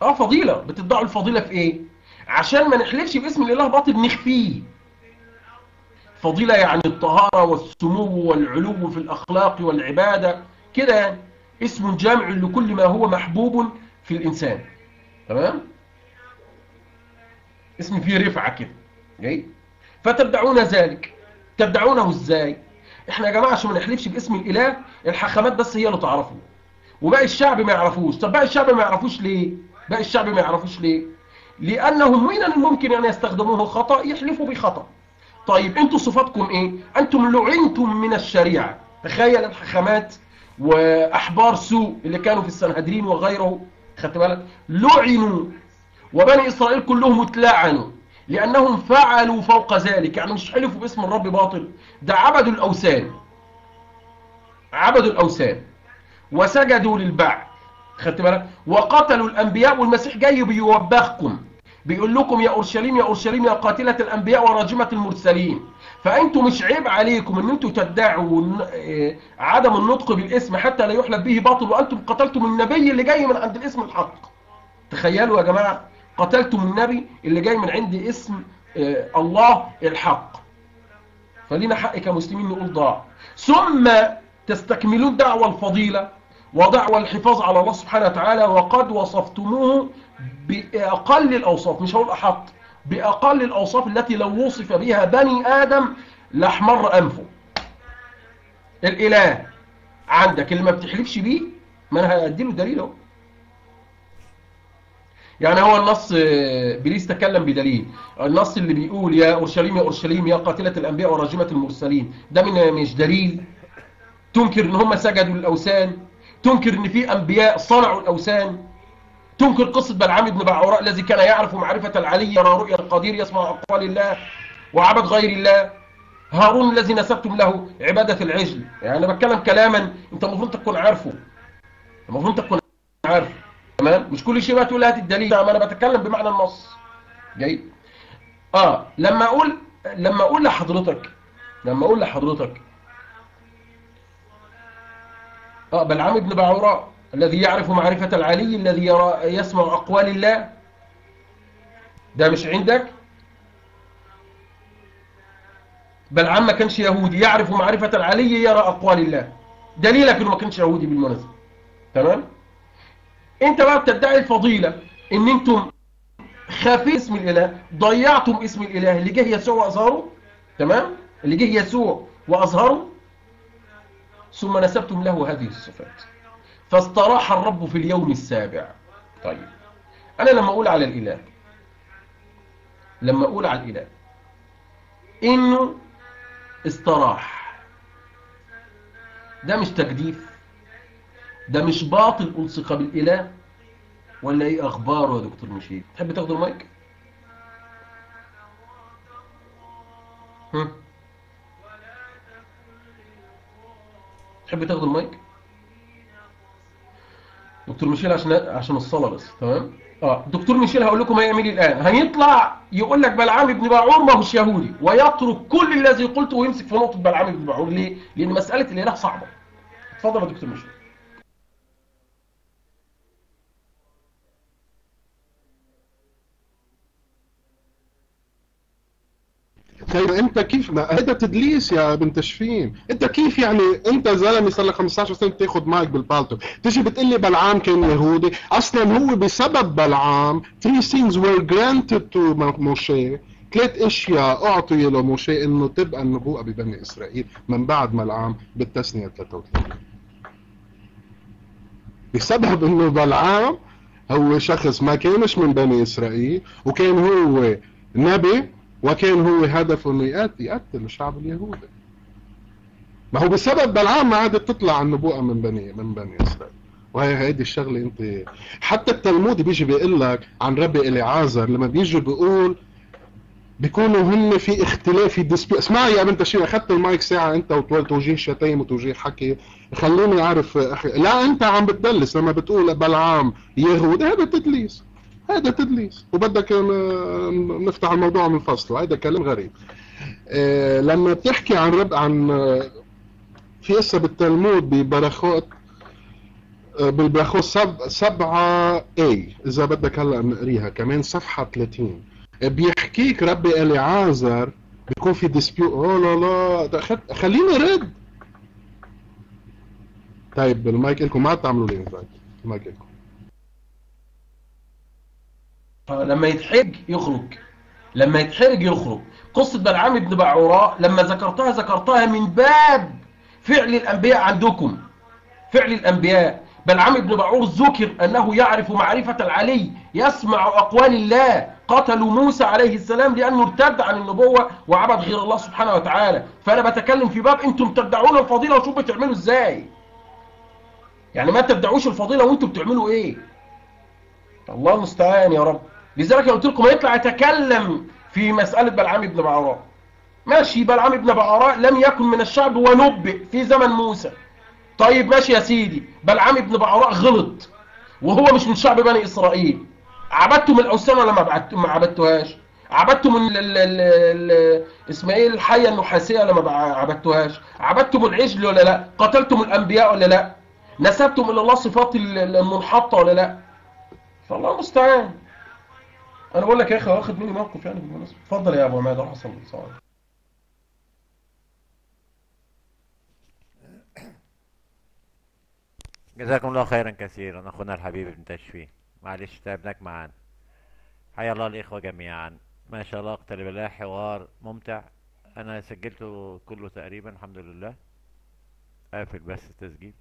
فضيلة. بتدعوا الفضيلة في ايه؟ عشان ما نحلفش باسم الاله باطل نخفيه. فضيلة يعني الطهارة والسمو والعلو في الاخلاق والعبادة كده، يعني اسم جامع لكل ما هو محبوب في الانسان، تمام؟ اسم فيه رفعه كده جاي. فتدعون ذلك، تدعونه ازاي؟ احنا يا جماعة عشان ما نحلفش باسم الاله، الحاخامات بس هي اللي تعرفه وباقي الشعب ما يعرفوش. طب باقي الشعب ما يعرفوش ليه؟ باقي الشعب ما يعرفوش ليه؟ لانهم من الممكن ان يستخدموه خطا، يحلفوا بخطا. طيب انتوا صفاتكم ايه؟ انتم لعنتم من الشريعة. تخيل الحاخامات واحبار سوء اللي كانوا في السنهدرين وغيره، خدت بالك، لعنوا، وبني اسرائيل كلهم اتلعنوا لانهم فعلوا فوق ذلك. يعني مش حلفوا باسم الرب باطل، ده عبدوا الاوثان، عبدوا الاوثان وسجدوا للبعل، خدت بالك، وقتلوا الانبياء. والمسيح جاي بيوبخكم، بيقول لكم يا اورشليم يا اورشليم يا قاتله الانبياء وراجمه المرسلين. فانتم مش عيب عليكم ان انتم تدعوا عدم النطق بالاسم حتى لا يحلف به باطل، وانتم قتلتم النبي اللي جاي من عند الاسم الحق. تخيلوا يا جماعة، قتلتم النبي اللي جاي من عند اسم الله الحق. فلينا حق كمسلمين نقول ضاع. ثم تستكملون دعوة الفضيلة ودعوة الحفاظ على الله سبحانه وتعالى، وقد وصفتموه بأقل الأوصاف، مش هقول أحط، بأقل الأوصاف التي لو وصف بها بني آدم لأحمر أنفه. الإله عندك اللي ما بتحلفش بيه، ما أنا هأديله دليل اهو. يعني هو النص بليس تكلم بدليل، النص اللي بيقول يا أورشليم يا أورشليم يا قاتلة الأنبياء وراجمة المرسلين، ده من مش دليل؟ تنكر إن هم سجدوا للأوثان، تنكر إن في أنبياء صنعوا الأوثان، تنكر قصة بلعام بن بعوراء الذي كان يعرف معرفة العلي، يرى رؤيا القدير، يسمع أقوال الله، وعبد غير الله. هارون الذي نسبتم له عبادة العجل. يعني أنا بتكلم كلاما أنت المفروض تكون عارفه، المفروض تكون عارفه، تمام؟ مش كل شيء بقى تقول هات الدليل، ما أنا بتكلم بمعنى النص. جيد؟ لما أقول لحضرتك، لما أقول لحضرتك بلعام بن بعوراء الذي يعرف معرفة العلي، الذي يرى يسمع أقوال الله، ده مش عندك؟ بلعام ما كانش يهودي، يعرف معرفة العلي، يرى أقوال الله، دليلك إنه ما كانش يهودي بالمناسبة، تمام؟ أنت بقى بتدعي الفضيلة إن أنتم خافين اسم الإله، ضيعتم اسم الإله اللي جه يسوع وأظهره، تمام؟ اللي جه يسوع وأظهره، ثم نسبتم له هذه الصفات. فاستراح الرب في اليوم السابع. طيب أنا لما أقول على الإله، لما أقول على الإله إنه استراح، ده مش تجديف؟ ده مش باطل ألصق بالإله؟ ولا إيه أخباره يا دكتور مشيد؟ تحب تاخد المايك؟ تحب تاخد المايك؟ دكتور ميشيل عشان الصلاة بس، تمام؟ دكتور ميشيل هقول لكم هيعمل ايه الآن. هيطلع يقول لك بلعام بن بعور ما هوش يهودي، ويترك كل الذي قلته ويمسك في نقطة بلعام بن بعور. ليه؟ لأن مسألة الإله صعبة. اتفضل يا دكتور ميشيل. طيب انت كيف، ما هذا تدليس يا ابن تشفين. انت كيف يعني، انت زلمة صار لك 15 سنة بتاخذ معك بالبالتو، تيجي بتقول لي بلعام كان يهودي؟ اصلا هو بسبب بلعام 3 things were granted to موشي، 3 اشياء اعطي لموشي انه تبقى النبوءة ببني اسرائيل من بعد بلعام بالتثنيه 33. بسبب انه بلعام هو شخص ما كانش من بني اسرائيل، وكان هو نبي، وكان هو هدفه انه يقتل الشعب اليهودي. ما هو بسبب بلعام ما عادت تطلع النبوءة من بني اسرائيل. وهي هيدي الشغلة. انت حتى التلمود بيجي بيقول لك عن ربي اليعازر، لما بيجي بيقول بيكونوا هم في اختلاف في dispute. اسمعي يا بنت شيخ، اخذت المايك ساعة انت وتوجيه شتايم وتوجيه حكي، خليني اعرف اخي. لا انت عم بتدلس لما بتقول بلعام يهود، هذا تدليس، هذا تدليس، وبدك نفتح الموضوع من فصله، هذا كلام غريب. لما بتحكي عن رب، عن في قصة بالتلمود ببرخوت، بالبرخوت 7 a اذا بدك هلا نقريها كمان، صفحة 30، بيحكيك ربي اليعازر بيكون في dispute. اوه لا لا خليني رد. طيب المايك لكم، ما تعملوا لي invite، ال mic لكم. لما يتحرج يخرج، لما يتحرج يخرج. قصة بلعام بن بعوراء لما ذكرتها ذكرتها من باب فعل الأنبياء عندكم، فعل الأنبياء. بلعام بن بعور ذكر أنه يعرف معرفة العلي، يسمع أقوال الله. قتلوا موسى عليه السلام لأنه ارتد عن النبوة وعبد غير الله سبحانه وتعالى. فأنا بتكلم في باب أنتم تدعون الفضيلة وشوف بتعملوا إزاي. يعني ما تدعوش الفضيلة وأنتم بتعملوا إيه؟ الله المستعان يا رب. لذلك قلت لكم هيطلع يتكلم في مسألة بلعام بن بعوراء. ماشي، بلعام بن بعوراء لم يكن من الشعب ونبئ في زمن موسى. طيب ماشي يا سيدي، بلعام بن بعوراء غلط وهو مش من شعب بني إسرائيل. عبدتم الأوثان ولا ما عبدتوهاش؟ عبدتم اسمها ايه الحية النحاسية ولا ما عبدتوهاش؟ عبدتم العجل ولا لا؟ قتلتم الأنبياء ولا لا؟ نسبتم إلى الله صفات المنحطة ولا لا؟ فالله المستعان. أنا بقول لك يا أخي واخد مني موقف يعني بالمناسبة. اتفضل يا أبو عماد، روح أصلي. جزاكم الله خيرا كثيرا أخونا الحبيب ابن تشفين، معلش تعبناك معانا. حيا الله الإخوة جميعا، ما شاء الله اقترب الله، حوار ممتع. أنا سجلته كله تقريبا الحمد لله. قافل بس التسجيل.